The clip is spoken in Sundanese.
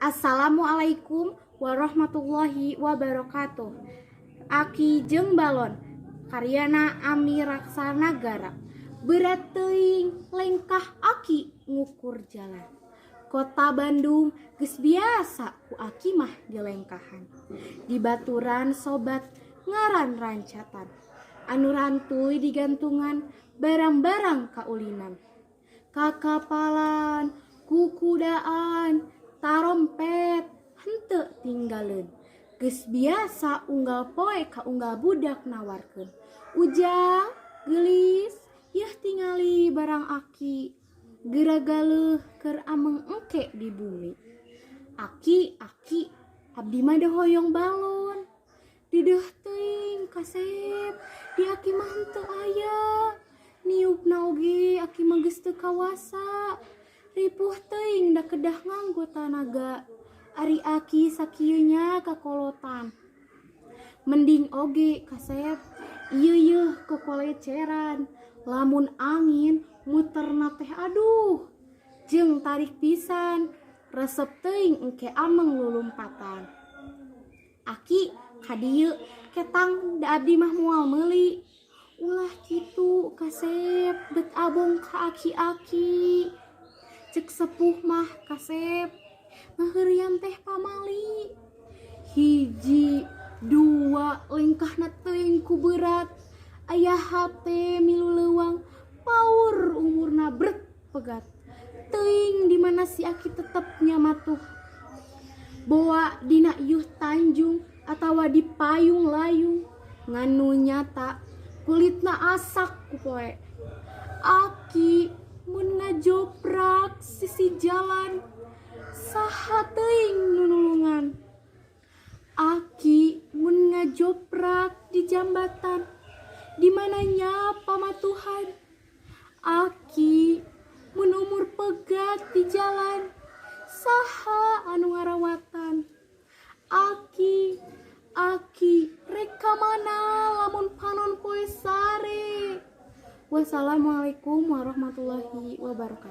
Assalamualaikum warahmatullahi wabarakatuh. Aki jeung Balon karyana Ami Raksanagara. Berat teuing lengkah Aki ngukur jalan. Kota Bandung geus biasa ku Aki mah dilengkahan. Dibaturan sobat ngaran rancatan. Anu rantuy digantungan barang-barang kaulinan. Kakapalan, kukudaan, tarompet, henteu tinggaleun. Geus biasa unggal poe ka unggal budak nawarkeun. "Ujang, geulis, yeuh tingali barang Aki." Geura galeuh keur ameng engke di bumi. "Aki, Aki, abdi mah da hoyong balon." "Deudeuh teuing, kasep, di Aki mah henteu aya. Niupna oge Aki mah geus teu kawasa. Ripuh teuing da kedah nganggo tanaga. Ari Aki sakieu nya kakolotan." "Mending oge, kasep, ieu yeuh kokoleceran. Lamun angin muterna teh aduh, jeung tarik pisan. Resep teuing engke ameng lulumpatan." "Aki, ka dieu ketang, da abdi mah moal meuli." "Ulah kitu, kasep, bet abong ka aki-aki. Cek sepuh mah, kasep, ngaheureuyan teh pamali." Hiji, dua, lengkahna teuing ku berat. Aya hate milu leuwang, paur umurna bret pegat. Teuing di mana si Aki tetep nyamatuh. Boa dina iuh tanjung atawa di payung layung. Ngan nu nyata kulitna asak ku poe. Aki mun ngajoprak sisi jalan, saha teuing nu nulungan? Aki mun ngajoprak di jambatan, di mana nya pamatuhan? Aki mun umur pegat di jalan, saha anu ngarawatan? Aki, Aki, rek ka mana lamun panon poe sare? Wassalamualaikum warahmatullahi wabarakatuh.